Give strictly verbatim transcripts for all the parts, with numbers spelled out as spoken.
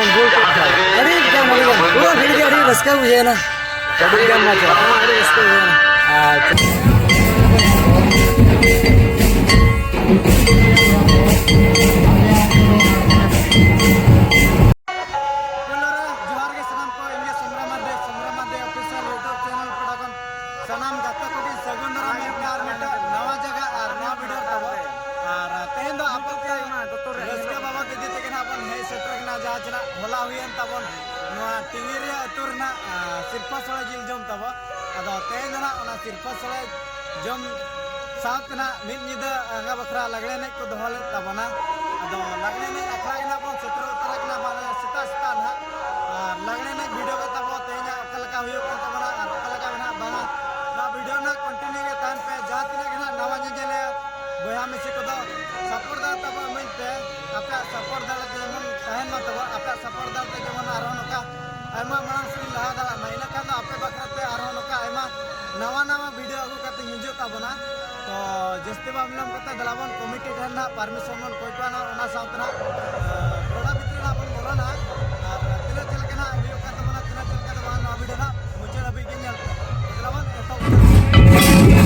ᱟᱹᱰᱤ ᱜᱟᱱ, ᱟᱹᱰᱤ ᱜᱟᱱ᱾ ᱯᱩᱨᱟᱹ ᱵᱷᱤᱲ ᱜᱮ ᱟᱹᱰᱤ ᱨᱟᱹᱥᱠᱟᱹ ᱵᱩᱡᱷᱟᱹᱣ ᱮᱱᱟ᱾ ᱟᱹᱰᱤ ᱜᱟᱱ ᱢᱚᱡᱽ᱾ ᱟᱹᱰᱤ ᱨᱟᱹᱥᱠᱟᱹ ᱵᱩᱡᱷᱟᱹᱣ ᱮᱱᱟ᱾ ᱟᱪᱪᱷᱟ᱾ ᱯᱳᱭᱞᱳ ᱨᱮ ᱡᱚᱦᱟᱨ ᱜᱮ ᱥᱟᱱᱟᱢ ᱠᱚ, ᱤᱧ ᱜᱮ ᱥᱚᱢᱨᱟ Mardi, ᱥᱚᱢᱨᱟ Mardi official YouTube channel ᱯᱟᱦᱴᱟ ᱠᱷᱚᱱ ᱥᱟᱱᱟᱢ ᱜᱟᱛᱮ ᱠᱚᱜᱮ ᱥᱟᱹᱜᱩᱱ ᱫᱟᱨᱟᱢ ᱢᱮᱱᱛᱮ ᱟᱨ ᱢᱤᱫᱴᱟᱝ ᱱᱟᱣᱟ ᱡᱟᱭᱜᱟ ᱟᱨ ᱱᱟᱣᱟ video ᱨᱮ ᱛᱟᱵᱚ᱾ ᱟᱨ ᱛᱮᱦᱮᱧ ᱫᱚ ᱟᱯᱮ ᱠᱚ ᱨᱟᱹᱥᱠᱟᱹ ᱵᱟᱵᱚᱫ ᱤᱫᱤ ᱛᱮᱜᱮ ᱱᱟᱜ ᱵᱚᱱ ᱦᱮᱡ ᱥᱮᱴᱮᱨ ᱠᱟᱱᱟ, ᱡᱟᱦᱟᱸ ᱪᱮ ᱱᱟᱜ ᱦᱚᱞᱟ ᱦᱩᱭᱮᱱ ᱛᱟᱵᱚᱱ ᱱᱚᱣᱟ ᱴᱤᱝᱜᱤᱨᱤᱭᱟᱹ ᱟᱹᱛᱩ ᱨᱮᱱᱟᱜ, ᱟᱸ, ᱥᱤᱨᱯᱟᱹ ᱥᱚᱲᱮ ᱡᱤᱞ ᱡᱚᱢ ᱛᱟᱵᱚ᱾ ᱟᱫᱚ ᱛᱮᱦᱮᱧ ᱫᱚ ᱱᱟᱜ ᱚᱱᱟ ᱥᱤᱨᱯᱟᱹ ᱥᱚᱲᱮ ᱡᱚᱢ ᱥᱟᱶᱛᱮ ᱱᱟᱜ ᱢᱤᱫ ᱧᱤᱫᱟᱹ ᱟᱸᱜᱟ ᱵᱟᱠᱷᱨᱟ ᱞᱟᱜᱽᱲᱮ ᱮᱱᱮᱡ ᱠᱚ ᱫᱚᱦᱚ ᱞᱮᱫ ᱛᱟᱵᱚᱱᱟ᱾ ᱟᱫᱚ ᱞᱟᱜᱽᱲᱮ ᱮᱱᱮᱡ ᱟᱠᱷᱲᱟ ᱜᱮ ᱱᱟᱜ ᱵᱚᱱ ᱥᱮᱴᱮᱨ ᱩᱛᱟᱹᱨ ᱟᱠᱟᱱᱟ, ᱢᱟᱱᱮ ᱥᱮᱛᱟᱜ ᱥᱮᱛᱟᱜ ᱱᱟᱜ᱾ ᱟᱨ ᱞᱟᱜᱽᱲᱮ ᱮᱱᱮᱡ video ᱜᱮ ᱛᱟᱵᱚ ᱛᱮᱦᱮᱧᱟᱜ ᱚᱠᱟ ᱞᱮᱠᱟ ᱦᱩᱭᱩᱜ ᱠᱟᱱ ᱛᱟᱵᱚᱱᱟ ᱟᱨ ᱚᱠᱟ ᱞᱮᱠᱟ ᱢᱮᱱᱟᱜ ᱵᱟᱝᱟ, ᱱᱚᱣᱟ video ᱨᱮᱱᱟᱜ continue ᱜᱮ ᱛᱟᱦᱮᱱ ᱯᱮ᱾ ᱡᱟᱦᱟᱸ ᱛᱤᱱᱟᱹᱜ ᱜᱮ ᱱᱟᱜ ᱱᱟᱣᱟ ᱧᱮᱧᱮᱞᱤᱭᱟᱹ ᱵᱚᱭᱦᱟ ᱢᱤᱥᱤ ᱠᱚᱫᱚ support ᱫᱟᱲᱮ ᱛᱟᱵᱚ ᱤᱢᱟᱹᱧ ᱯᱮ, ᱟᱯᱮᱭᱟᱜ support ᱫᱟᱲᱮ ᱛᱮ ᱡᱮᱢᱚᱱ ᱛᱟᱦᱮᱱ ᱢᱟ ᱛᱟᱵᱚ, ᱟᱯᱮᱭᱟᱜ support ᱫᱟᱲᱮ ᱛᱮ ᱡᱮᱢᱚᱱ ᱟᱨᱦᱚᱸ ᱱᱚᱝᱠᱟ ᱟᱭᱢᱟ ᱢᱟᱲᱟᱝ ᱥᱮᱫ ᱤᱧ ᱞᱟᱦᱟ ᱫᱟᱲᱮᱭᱟᱜ ᱢᱟ᱾ ᱤᱱᱟᱹ ᱠᱷᱟᱱ ᱫᱚ ᱟᱯᱮ ᱵᱟᱠᱷᱨᱟ ᱛᱮ ᱟᱨᱦᱚᱸ ᱱᱚᱝᱠᱟ ᱟᱭᱢᱟ ᱱᱟᱣᱟ ᱱᱟᱣᱟ video ᱟᱹᱜᱩ ᱠᱟᱛᱮ ᱦᱤᱡᱩᱜ ᱛᱟᱵᱚᱱᱟ᱾ ᱛᱚ ᱡᱟᱹᱥᱛᱤ ᱵᱟᱝ ᱵᱤᱞᱚᱢ ᱠᱟᱛᱮ ᱫᱮᱞᱟ ᱵᱚᱱ committee ᱴᱷᱮᱱ ᱱᱟᱜ permission ᱵᱚᱱ ᱠᱚᱭ ᱠᱚᱣᱟ ᱱᱟᱜ, ᱚᱱᱟ ᱥᱟᱶᱛᱮ ᱱᱟᱜ, ᱟᱸ, ᱴᱚᱞᱟ ᱵᱷᱤᱛᱨᱤ ᱱᱟᱜ ᱵᱚᱱ ᱵᱚᱞᱚᱱᱟ᱾ ᱟᱨ ᱛᱤᱱᱟᱹᱜ ᱪᱮᱫ ᱞᱮᱠᱟ ᱱᱟᱜ ᱦᱩᱭᱩᱜ ᱠᱟᱱ ᱛᱟᱵᱚᱱᱟ, ᱛᱤᱱᱟᱹᱜ ᱪᱮᱫ ᱞᱮᱠᱟ ᱫᱚ ᱵᱟᱝ, ᱱᱚᱣᱟ video ᱱᱟᱜ ᱢᱩᱪᱟᱹᱫ ᱦᱟᱹᱵᱤᱡ ᱜᱮ ᱧᱮᱞ ᱯᱮ᱾ ᱫᱮᱞᱟ ᱵᱚᱱ ᱮᱛᱚᱦᱚᱵ᱾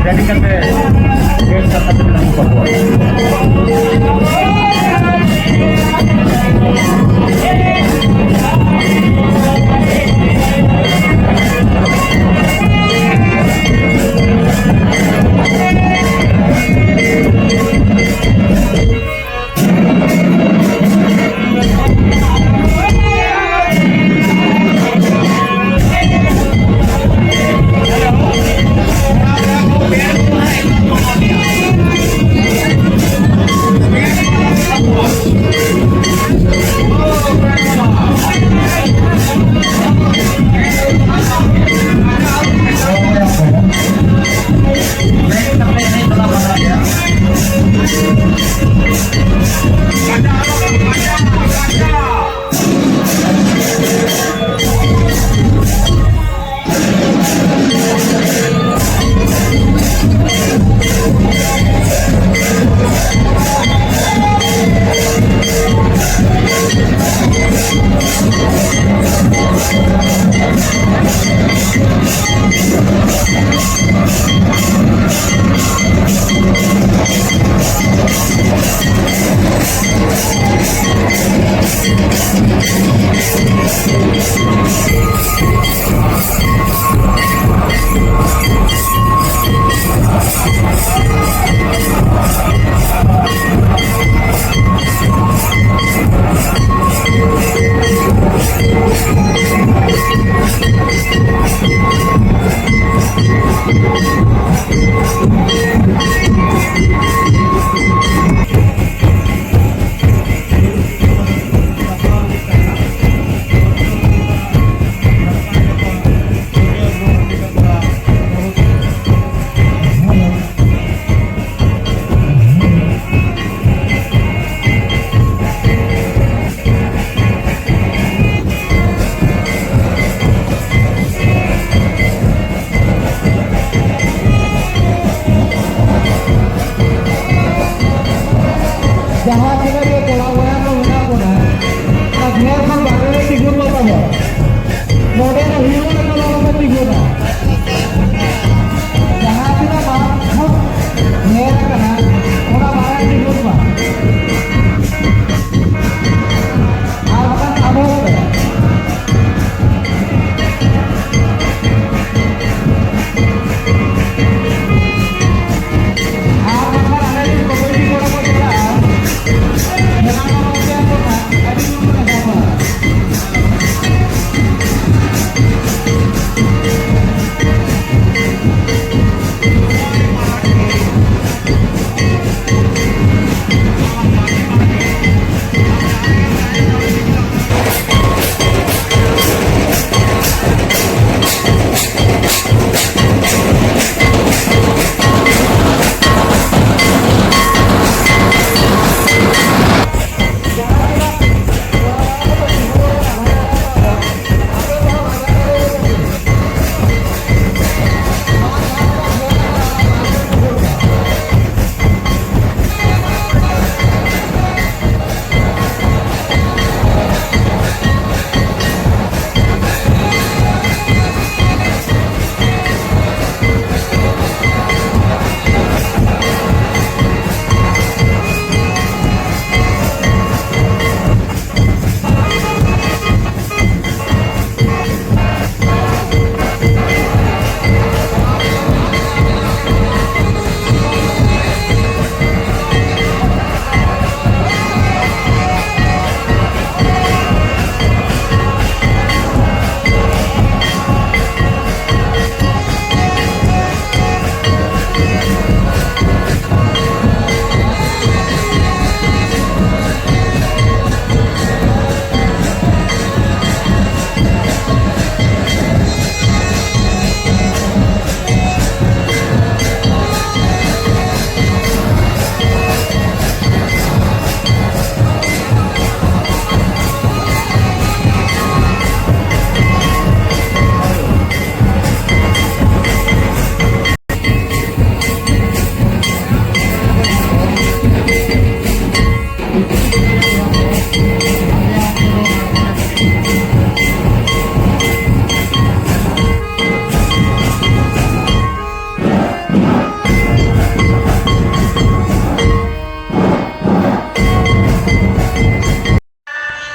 ᱨᱮᱰᱤ ᱠᱟᱛᱮ ᱜᱮᱥ ᱠᱟᱛᱮ ᱢᱮᱱᱟᱜ ᱠᱚᱣᱟ᱾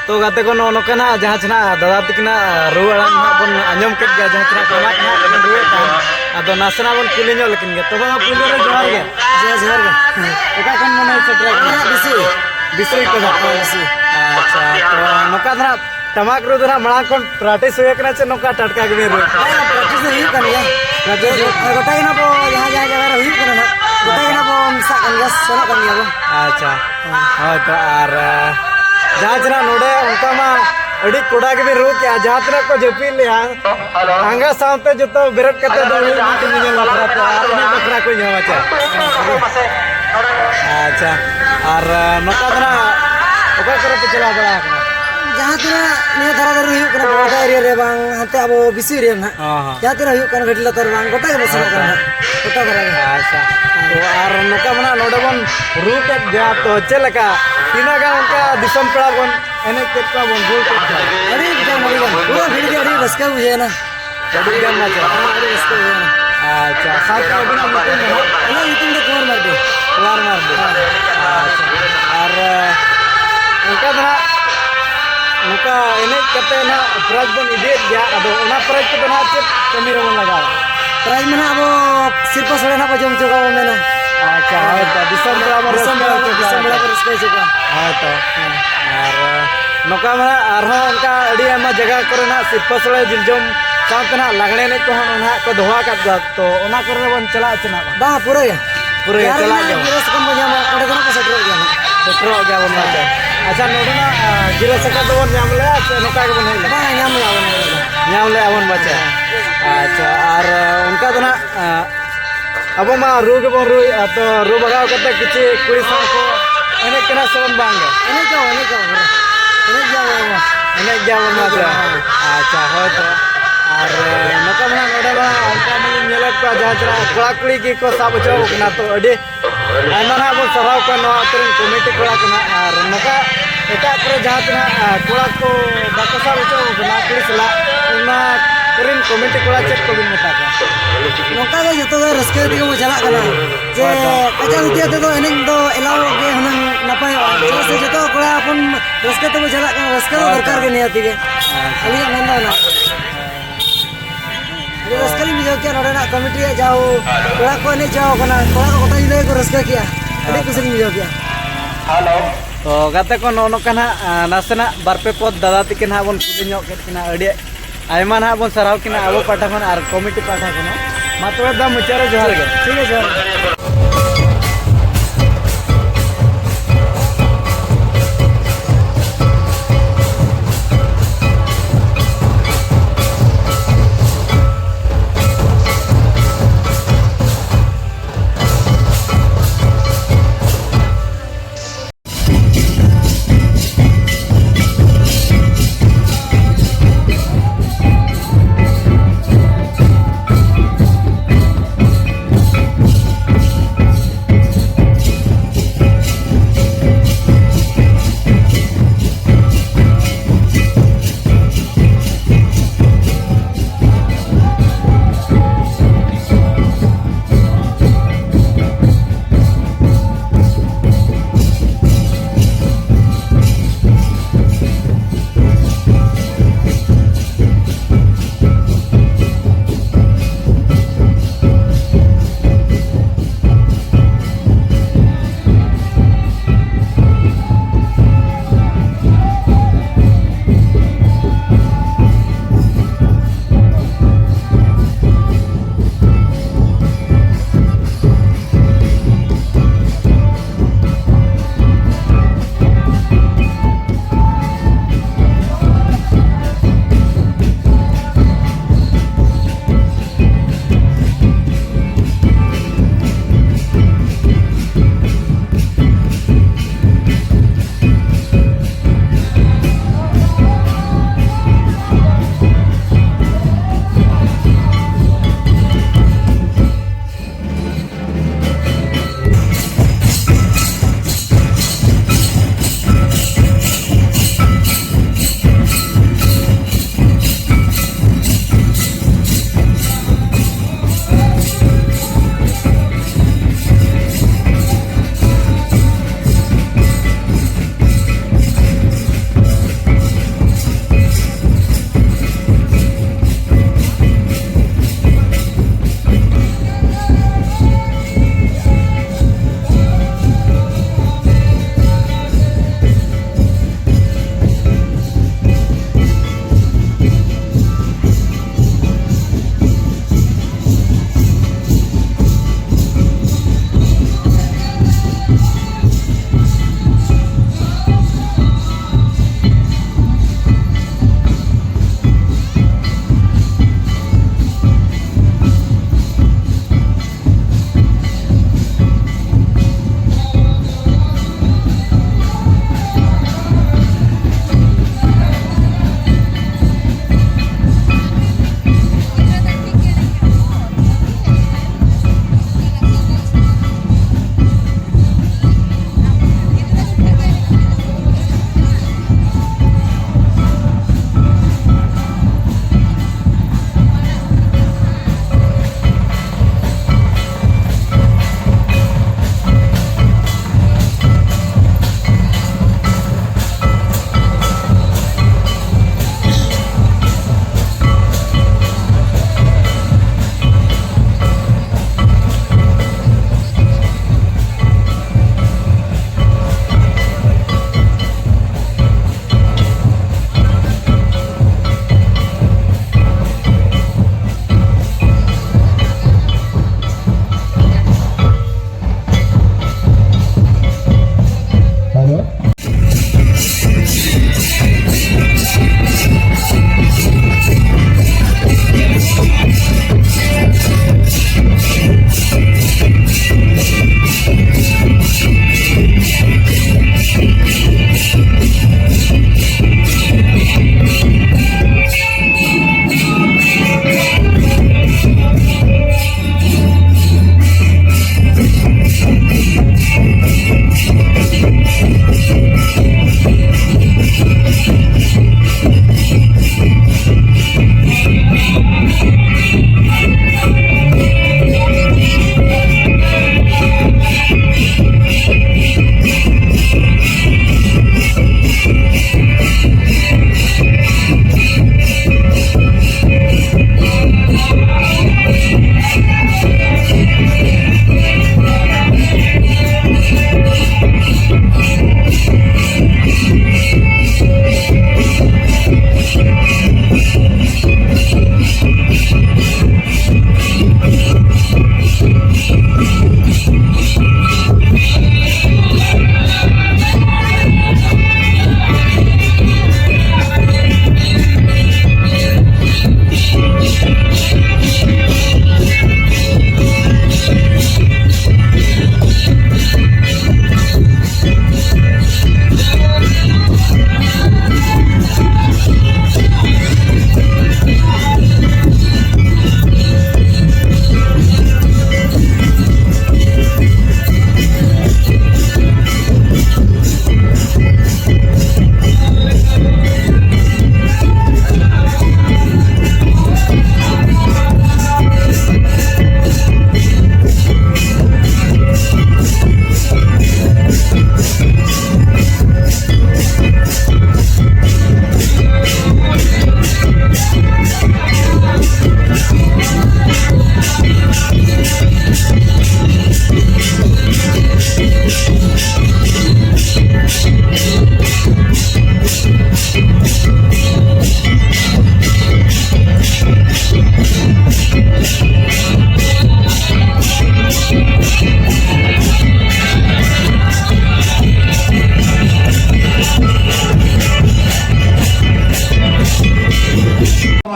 ᱛᱚ ᱜᱟᱛᱮ ᱠᱚ, ᱱᱚᱜᱼᱚ ᱱᱚᱝᱠᱟ ᱱᱟᱜ ᱡᱟᱦᱟᱸ ᱪᱮ ᱱᱟᱜ ᱫᱟᱫᱟ ᱛᱟᱹᱠᱤᱱᱟᱜ ᱨᱩ ᱟᱲᱟᱝ ᱱᱟᱜ ᱵᱚᱱ ᱟᱸᱡᱚᱢ ᱠᱮᱫ ᱜᱮᱭᱟ, ᱡᱟᱦᱟᱸ ᱪᱮ ᱱᱟᱜ ᱴᱟᱢᱟᱠ ᱱᱟᱜ ᱵᱚᱱ ᱨᱩᱭᱮᱫ ᱛᱟᱦᱮᱸᱫ᱾ ᱟᱫᱚ ᱱᱟᱥᱮᱱᱟᱜ ᱵᱚᱱ ᱠᱩᱞᱤ ᱧᱚᱜ ᱞᱮᱠᱤᱱ ᱜᱮ᱾ ᱛᱚᱵᱮ ᱢᱟ ᱯᱩᱭᱞᱩ ᱨᱮ ᱡᱚᱦᱟᱨ ᱜᱮ᱾ ᱡᱚᱦᱟᱨ, ᱡᱚᱦᱟᱨ ᱜᱮ᱾ ᱚᱠᱟ ᱠᱷᱚᱱ ᱵᱚᱱ ᱦᱮᱡ ᱥᱮᱴᱮᱨ ᱟᱠᱟᱱᱟ? ᱵᱤᱥᱩᱭ᱾ ᱵᱤᱥᱩᱭ ᱠᱷᱚᱱᱟᱜ᱾ ᱦᱮᱸ, ᱵᱤᱥᱩᱭ᱾ ᱟᱪᱪᱷᱟ, ᱛᱚ ᱱᱚᱝᱠᱟ ᱫᱚ ᱱᱟᱜ ᱴᱟᱢᱟᱠ ᱨᱩ ᱫᱚ ᱱᱟᱜ ᱢᱟᱲᱟᱝ ᱠᱷᱚᱱ practice ᱦᱩᱭ ᱟᱠᱟᱱᱟ ᱪᱮ ᱱᱚᱝᱠᱟ ᱴᱟᱴᱠᱟ ᱜᱮᱵᱤᱱ ᱨᱩ? ᱦᱮᱸ, practice ᱫᱚ ᱦᱩᱭᱩᱜ ᱠᱟᱱ ᱜᱮᱭᱟ᱾ Practice ᱦᱩᱭᱩᱜ ᱠᱟᱱᱟ᱾ ᱟᱨ ᱜᱚᱴᱟ ᱜᱮ ᱱᱟᱜ ᱵᱚ, ᱡᱟᱦᱟᱸ ᱡᱟᱦᱟᱸ ᱡᱟᱭᱜᱟ ᱨᱮ ᱦᱩᱭᱩᱜ ᱠᱟᱱᱟ ᱱᱟᱜ, ᱜᱚᱴᱟ ᱜᱮ ᱱᱟᱜ ᱵᱚ ᱢᱮᱥᱟᱜ ᱠᱟᱱ ᱜᱮᱭᱟ, ᱥᱮᱱᱚᱜ ᱠᱟᱱ ᱜᱮᱭᱟ ᱵᱚ᱾ ᱟᱪᱪᱷᱟ᱾ ᱦᱳᱭ ᱛᱚ, ᱟᱨ, ᱟᱸ, ᱡᱟᱦᱟᱸ ᱪᱮ ᱱᱟᱜ ᱱᱚᱰᱮ ᱚᱱᱠᱟ ᱢᱟ ᱟᱹᱰᱤ ᱠᱚᱰᱟ ᱜᱮᱵᱤᱱ ᱨᱩ ᱠᱮᱜᱼᱟ, ᱡᱟᱦᱟᱸ ᱛᱤᱱᱟᱹᱜ ᱠᱚ ᱡᱟᱹᱯᱤᱫ ᱞᱮᱜᱼᱟ, ᱟᱸᱜᱟ ᱥᱟᱶᱛᱮ ᱡᱚᱛᱚ ᱵᱮᱨᱮᱫ ᱠᱟᱛᱮ ᱫᱚ ᱦᱩᱭᱩᱜ ᱢᱟ ᱧᱮᱧᱮᱞ ᱵᱟᱠᱷᱨᱟ ᱛᱮ, ᱟᱨ ᱩᱱᱤ ᱵᱟᱠᱷᱨᱟ ᱠᱚ ᱧᱟᱢᱟ ᱪᱮ? ᱟᱪᱪᱷᱟ, ᱟᱨ, ᱟᱸ, ᱱᱚᱝᱠᱟ ᱫᱚ ᱱᱟᱜ ᱚᱠᱟ ᱠᱚᱨᱮ ᱯᱮ ᱪᱟᱞᱟᱣ ᱵᱟᱲᱟ ᱟᱠᱟᱱᱟ? ᱡᱟᱦᱟᱸ ᱛᱤᱱᱟᱹᱜ ᱱᱤᱭᱟᱹ ᱫᱷᱟᱨᱟ ᱫᱷᱟᱨᱮ ᱦᱩᱭᱩᱜ ᱠᱟᱱᱟ, ᱵᱚᱲᱫᱟ area ᱨᱮ ᱵᱟᱝ, ᱦᱟᱱᱛᱮ ᱟᱵᱚ ᱵᱤᱥᱩᱭ area ᱱᱟᱜ᱾ ᱦᱚᱸ, ᱦᱚᱸ᱾ ᱡᱟᱦᱟᱸ ᱛᱤᱱᱟᱹᱜ ᱦᱩᱭᱩᱜ ᱠᱟᱱᱟ, ᱜᱷᱟᱹᱴᱤ ᱞᱟᱛᱟᱨ ᱵᱟᱝ, ᱜᱚᱴᱟ ᱜᱮ ᱱᱟᱥᱮᱱᱟᱜ ᱟᱪᱪᱷᱟ᱾ ᱠᱟᱱᱟ, ᱜᱚᱴᱟ ᱫᱷᱟᱨᱟ ᱜᱮ᱾ ᱟᱪᱪᱷᱟ᱾ ᱛᱚ, ᱟᱨ ᱱᱚᱝᱠᱟ ᱢᱟ ᱱᱟᱜ ᱱᱚᱰᱮ ᱵᱚᱱ ᱨᱩ ᱠᱮᱫ ᱜᱮᱭᱟ, ᱛᱚ ᱪᱮᱫ ᱞᱮᱠᱟ ᱛᱤᱱᱟᱹᱜ ᱜᱟᱱ ᱚᱱᱠᱟ ᱫᱤᱥᱚᱢ ᱯᱮᱲᱟ ᱵᱚᱱ ᱮᱱᱮᱡ ᱠᱮᱫ ᱠᱚᱣᱟ, ᱵᱚᱱ ᱨᱩ ᱠᱮᱫ ᱠᱚᱣᱟ? ᱟᱹᱰᱤ ᱜᱟᱱ, ᱟᱹᱰᱤ ᱜᱟᱱ᱾ ᱯᱩᱨᱟᱹ ᱵᱷᱤᱲ ᱜᱮ ᱟᱹᱰᱤ ᱨᱟᱹᱥᱠᱟᱹ ᱵᱩᱡᱷᱟᱹᱣ ᱮᱱᱟ᱾ ᱟᱹᱰᱤ ᱜᱟᱱ ᱱᱟᱪ᱾ ᱦᱮᱸ, ᱟᱹᱰᱤ ᱨᱟᱹᱥᱠᱟᱹ ᱵᱩᱡᱷᱟᱹᱣ ᱮᱱᱟ᱾ ᱟᱪᱪᱷᱟ, ᱥᱟᱶᱛᱮ ᱟᱹᱵᱤᱱᱟᱜ ᱧᱩᱛᱩᱢ ᱫᱚ ᱱᱟᱜ? ᱤᱧᱟᱹᱜ ᱧᱩᱛᱩᱢ ᱫᱚ ᱠᱩᱢᱟᱨ ᱢᱟᱨᱰᱤ᱾ ᱠᱩᱢᱟᱨ ᱢᱟᱨᱰᱤ᱾ ᱦᱮᱸ᱾ ᱟᱪᱪᱷᱟ᱾ ᱟᱨ, ᱮ, ᱚᱱᱠᱟ ᱫᱚ ᱱᱟᱜ ᱱᱚᱝᱠᱟ ᱮᱱᱮᱡ ᱠᱟᱛᱮ ᱱᱟᱜ prize ᱵᱚᱱ ᱤᱫᱤᱭᱮᱫ ᱜᱮᱭᱟ, ᱟᱫᱚ ᱚᱱᱟ prize ᱠᱚᱫᱚ ᱱᱟᱜ ᱪᱮᱫ ᱠᱟᱹᱢᱤ ᱨᱮᱵᱚᱱ ᱞᱟᱜᱟᱣᱟ? Prize ᱢᱟ ᱱᱟᱜ ᱟᱵᱚ ᱥᱤᱨᱯᱟᱹ ᱥᱚᱲᱮ ᱱᱟᱜ ᱵᱚ ᱡᱚᱢ ᱦᱚᱪᱚ ᱠᱚᱣᱟ ᱵᱚ ᱢᱮᱱᱟ᱾ ᱟᱪᱪᱷᱟ, ᱦᱳᱭ ᱛᱚ, ᱫᱤᱥᱚᱢ ᱯᱮᱲᱟ ᱵᱚᱱ ᱫᱤᱥᱚᱢ ᱨᱟᱹᱥᱠᱟᱹ ᱯᱮᱲᱟ, ᱦᱚᱪᱚ ᱠᱚᱣᱟ᱾ ᱫᱤᱥᱚᱢ ᱯᱮᱲᱟ ᱵᱚᱱ ᱨᱟᱹᱥᱠᱟᱹ ᱦᱚᱪᱚ ᱠᱚᱣᱟ᱾ ᱦᱳᱭ ᱛᱚ᱾ ᱦᱮᱸ᱾ ᱟᱨ, ᱮ, ᱱᱚᱝᱠᱟ ᱢᱟ ᱟᱨᱦᱚᱸ ᱚᱱᱠᱟ ᱟᱹᱰᱤ ᱟᱭᱢᱟ ᱡᱟᱭᱜᱟ ᱠᱚᱨᱮ ᱱᱟᱜ ᱥᱤᱨᱯᱟᱹ ᱥᱚᱲᱮ ᱡᱤᱞ ᱡᱚᱢ ᱥᱟᱶᱛᱮ ᱱᱟᱜ ᱞᱟᱜᱽᱬᱮ ᱮᱱᱮᱡ ᱠᱚᱦᱚᱸ ᱱᱟᱜ ᱠᱚ ᱫᱚᱦᱚ ᱟᱠᱟᱫ ᱠᱚᱣᱟ᱾ ᱛᱚ ᱚᱱᱟ ᱠᱚᱨᱮ ᱵᱚᱱ ᱪᱟᱞᱟᱜ ᱟᱥᱮ ᱱᱟᱜ ᱵᱟᱝ? ᱵᱟᱝ, ᱯᱩᱨᱟᱹ ᱜᱮ᱾ ᱯᱩᱨᱟᱹ ᱜᱮ ᱡᱟᱦᱟᱸ ᱪᱟᱞᱟᱜ ᱨᱮᱱᱟᱜ ᱜᱮ᱾ ᱜᱤᱨᱟᱹ ᱥᱟᱠᱟᱢ ᱵᱚᱱ ᱧᱟᱢᱟ, ᱚᱸᱰᱮ ᱫᱚ ᱱᱟᱜ ᱵᱚᱱ ᱥᱮᱴᱮᱨᱚᱜ ᱜᱮᱭᱟ ᱱᱟᱜ᱾ ᱥᱮᱴᱮᱨᱚᱜ ᱜᱮᱭᱟ ᱵᱚᱱ ᱯᱟᱪᱮ᱾ ᱟᱪᱪᱷᱟ, ᱱᱚᱰᱮᱱᱟᱜ, ᱟ, ᱜᱤᱨᱟᱹ ᱥᱟᱠᱟᱢ ᱫᱚᱵᱚᱱ ᱧᱟᱢ ᱞᱮᱜᱼᱟ ᱥᱮ ᱱᱚᱝᱠᱟ ᱜᱮᱵᱚᱱ ᱦᱮᱡ ᱞᱮᱱᱟ? ᱵᱟᱝ, ᱧᱟᱢ ᱞᱮᱜᱼᱟ ᱵᱚᱱ, ᱧᱟᱢ ᱞᱮᱜᱼᱟ᱾ ᱧᱟᱢ ᱞᱮᱜᱼᱟ ᱵᱚᱱ ᱯᱟᱪᱮ᱾ ᱟᱪᱪᱷᱟ, ᱟᱨ, ᱟ, ᱚᱱᱠᱟ ᱫᱚ ᱱᱟᱜ, ᱟ, ᱟᱵᱚ ᱢᱟ ᱨᱩ ᱜᱮᱵᱚᱱ ᱨᱩᱭᱮᱫᱼᱟ, ᱛᱚ ᱨᱩ ᱵᱷᱟᱜᱟᱣ ᱠᱟᱛᱮ ᱠᱤᱪᱷᱩ ᱠᱩᱲᱤ ᱥᱟᱶ ᱠᱚ ᱮᱱᱮᱡ ᱠᱟᱱᱟ ᱥᱮ ᱵᱚᱱ ᱵᱟᱝ ᱜᱮ? ᱮᱱᱮᱡ ᱜᱮᱭᱟ ᱵᱚᱱ, ᱮᱱᱮᱡ ᱜᱮᱭᱟ ᱵᱚᱱ, ᱮᱱᱮᱡ ᱜᱮᱭᱟ ᱵᱚᱱ᱾ ᱮᱱᱮᱡ ᱜᱮᱭᱟ ᱵᱚᱱ ᱱᱚᱛᱮ᱾ ᱟᱪᱪᱷᱟ, ᱦᱳᱭ ᱛᱚ᱾ ᱟᱨ, ᱮ, ᱱᱚᱝᱠᱟ ᱢᱟ ᱱᱟᱜ ᱱᱚᱰᱮ ᱢᱟ ᱚᱱᱠᱟ ᱢᱟᱞᱤᱧ ᱧᱮᱞᱮᱫ ᱠᱚᱣᱟ, ᱡᱟᱦᱟᱸ ᱛᱤᱱᱟᱹᱜ ᱠᱚᱲᱟ ᱠᱩᱲᱤ ᱜᱮᱠᱚ ᱥᱟᱵ ᱦᱚᱪᱚ ᱠᱟᱱᱟ, ᱛᱚ ᱟᱹᱰᱤ ᱟᱭᱢᱟ ᱱᱟᱜ ᱵᱚᱱ ᱥᱟᱨᱦᱟᱣ ᱠᱚᱣᱟ ᱱᱚᱣᱟ ᱟᱹᱛᱩ ᱨᱮᱱ ᱠᱚᱢᱤᱴᱤ ᱠᱚᱲᱟ ᱠᱚ ᱱᱟᱜ᱾ ᱟᱨ ᱱᱚᱝᱠᱟ ᱮᱴᱟᱜ ᱠᱚᱨᱮ ᱡᱟᱦᱟᱸ ᱛᱤᱱᱟᱹᱜ, ᱮ, ᱠᱚᱲᱟ ᱠᱚ ᱵᱟᱠᱚ ᱥᱟᱵ ᱦᱚᱪᱚ ᱠᱟᱱᱟ ᱠᱩᱲᱤ ᱥᱟᱞᱟᱜ, ᱚᱱᱟ ᱠᱚᱨᱮᱱ ᱠᱚᱢᱤᱴᱤ ᱠᱚᱲᱟ ᱪᱮᱫ ᱠᱚᱵᱤᱱ ᱢᱮᱛᱟ ᱠᱚᱣᱟ? ᱱᱚᱝᱠᱟ ᱜᱮ ᱡᱚᱛᱚ ᱜᱮ ᱨᱟᱹᱥᱠᱟᱹ ᱛᱮᱜᱮ ᱵᱚ ᱪᱟᱞᱟᱜ ᱠᱟᱱᱟ᱾ ᱡᱮ ᱦᱳᱭ, ᱦᱳᱭ᱾ ᱠᱟᱪᱟ ᱫᱷᱩᱛᱤ ᱟᱛᱮ ᱫᱚ ᱮᱱᱮᱡ ᱫᱚ ᱮᱞᱟᱣ ᱜᱮ ᱦᱩᱱᱟᱹᱝ ᱱᱟᱯᱟᱭᱚᱜᱼᱟ᱾ ᱪᱮᱫᱟᱜ ᱥᱮ ᱡᱚᱛᱚ ᱠᱚᱲᱟ ᱦᱚᱯᱚᱱ ᱨᱟᱹᱥᱠᱟᱹ ᱛᱮᱵᱚ ᱪᱟᱞᱟᱜ ᱠᱟᱱᱟ, ᱨᱟᱹᱥᱠᱟᱹ ᱫᱚ ᱦᱳᱭ, ᱫᱚᱨᱠᱟᱨ ᱦᱳᱭ᱾ ᱜᱮ ᱱᱤᱦᱟᱹᱛᱤ ᱜᱮ᱾ ᱟᱪᱪᱷᱟ᱾ ᱟᱹᱞᱤᱧᱟᱜ ᱢᱮᱱ ᱫᱚ ᱚᱱᱟ᱾ ᱟᱹᱰᱤ ᱨᱟᱹᱥᱠᱟᱹ ᱞᱤᱧ ᱵᱩᱡᱷᱟᱹᱣ ᱠᱮᱜᱼᱟ ᱱᱚᱰᱮᱱᱟᱜ ᱠᱚᱢᱤᱴᱤ ᱨᱮ ᱡᱟᱦᱟᱸ ᱠᱚᱲᱟ ᱠᱚ ᱮᱱᱮᱡ ᱦᱚᱪᱚ ᱠᱟᱱᱟ, ᱠᱚᱲᱟ ᱠᱚ ᱜᱚᱴᱟ ᱧᱤᱫᱟᱹ ᱜᱮᱠᱚ ᱨᱟᱹᱥᱠᱟᱹ ᱠᱮᱜᱼᱟ᱾ ᱟᱹᱰᱤ ᱠᱩᱥᱤ ᱞᱤᱧ ᱵᱩᱡᱷᱟᱹᱣ ᱠᱮᱜᱼᱟ᱾ ᱛᱚ ᱜᱟᱛᱮ ᱠᱚ, ᱱᱚᱜᱼᱚ ᱱᱚᱝᱠᱟ ᱱᱟᱦᱟᱜ, ᱟ, ᱱᱟᱥᱮᱱᱟᱜ ᱵᱟᱨ ᱯᱮ ᱯᱚᱫ ᱫᱟᱫᱟ ᱛᱤᱠᱤᱱ ᱦᱟᱸᱜ ᱵᱚᱱ ᱠᱩᱞᱤ ᱧᱚᱜ ᱠᱮᱫ ᱠᱤᱱᱟ᱾ ᱟᱹᱰᱤ ᱟᱭᱢᱟ ᱱᱟᱦᱟᱜ ᱵᱚᱱ ᱥᱟᱨᱦᱟᱣ ᱠᱤᱱᱟ ᱟᱵᱚ ᱯᱟᱦᱴᱟ ᱠᱷᱚᱱ ᱟᱨ ᱠᱚᱢᱤᱴᱤ ᱯᱟᱦᱴᱟ ᱠᱷᱚᱱ ᱦᱚᱸ᱾ ᱢᱟ ᱛᱚᱵᱮ ᱫᱟ ᱢᱩᱪᱟᱹᱫ ᱨᱮ ᱡᱚᱦᱟᱨ ᱜᱮ᱾ ᱴᱷᱤᱠ ᱜᱮᱭᱟ, ᱡᱚᱦᱟᱨ ᱜᱮ᱾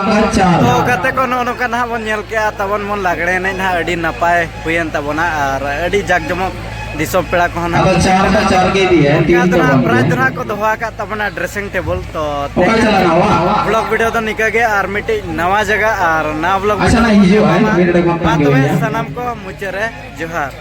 ᱟᱪᱪᱷᱟ᱾ ᱛᱚ ᱜᱟᱛᱮ ᱠᱚ, ᱱᱚᱜᱼᱚ ᱱᱚᱝᱠᱟ ᱱᱟᱦᱟᱜ ᱵᱚᱱ ᱧᱮᱞ ᱠᱮᱜᱼᱟ, ᱛᱟᱵᱚᱱ ᱵᱚᱱ ᱞᱟᱜᱽᱲᱮ ᱮᱱᱮᱡ ᱱᱟᱦᱟᱜ ᱟᱹᱰᱤ ᱱᱟᱯᱟᱭ ᱦᱩᱭᱮᱱ ᱛᱟᱵᱚᱱᱟ ᱟᱨ ᱟᱹᱰᱤ ᱡᱟᱠ ᱡᱚᱢᱚᱠ ᱫᱤᱥᱚᱢ ᱯᱮᱲᱟ ᱠᱚᱦᱚᱸ ᱱᱟᱦᱟᱜ ᱟᱫᱚ ᱪᱟᱨ ᱫᱚ ᱪᱟᱨ ᱜᱮ ᱤᱫᱤᱭᱟ, ᱚᱱᱠᱟ ᱴᱤᱢ ᱫᱚ ᱫᱚ ᱱᱟᱦᱟᱜ ᱵᱟᱝ ᱯᱨᱟᱭᱤᱡᱽ ᱫᱚ ᱠᱟᱱᱟ᱾ ᱱᱟᱦᱟᱜ ᱠᱚ ᱫᱚᱦᱚ ᱟᱠᱟᱫ ᱛᱟᱵᱚᱱᱟ ᱰᱨᱮᱥᱤᱝ ᱴᱮᱵᱚᱞ᱾ ᱛᱚ ᱚᱠᱟ ᱛᱮᱦᱮᱧ ᱪᱟᱞᱟᱜ ᱠᱟᱱᱟ? ᱵᱷᱞᱚᱜᱽ ᱵᱷᱤᱰᱤᱭᱳ ᱫᱚ ᱱᱤᱝᱠᱟᱹ ᱜᱮ, ᱟᱨ ᱢᱤᱫᱴᱤᱡ ᱱᱟᱣᱟ ᱡᱟᱭᱜᱟ ᱟᱨ ᱱᱟᱣᱟ ᱵᱷᱞᱚᱜᱽ ᱟᱪᱪᱷᱟ, ᱵᱷᱤᱰᱤᱭᱳ ᱱᱟ ᱦᱤᱡᱩᱜ ᱟᱭ, ᱧᱟᱯᱟᱢᱟ᱾ ᱢᱤᱫ ᱰᱚᱸᱰᱮᱠ ᱢᱟ ᱢᱟ ᱛᱚᱵᱮ ᱛᱟᱸᱜᱤ ᱦᱩᱭᱟ᱾ ᱥᱟᱱᱟᱢ ᱠᱚ ᱢᱩᱪᱟᱹᱫ ᱨᱮ ᱡᱚᱦᱟᱨ᱾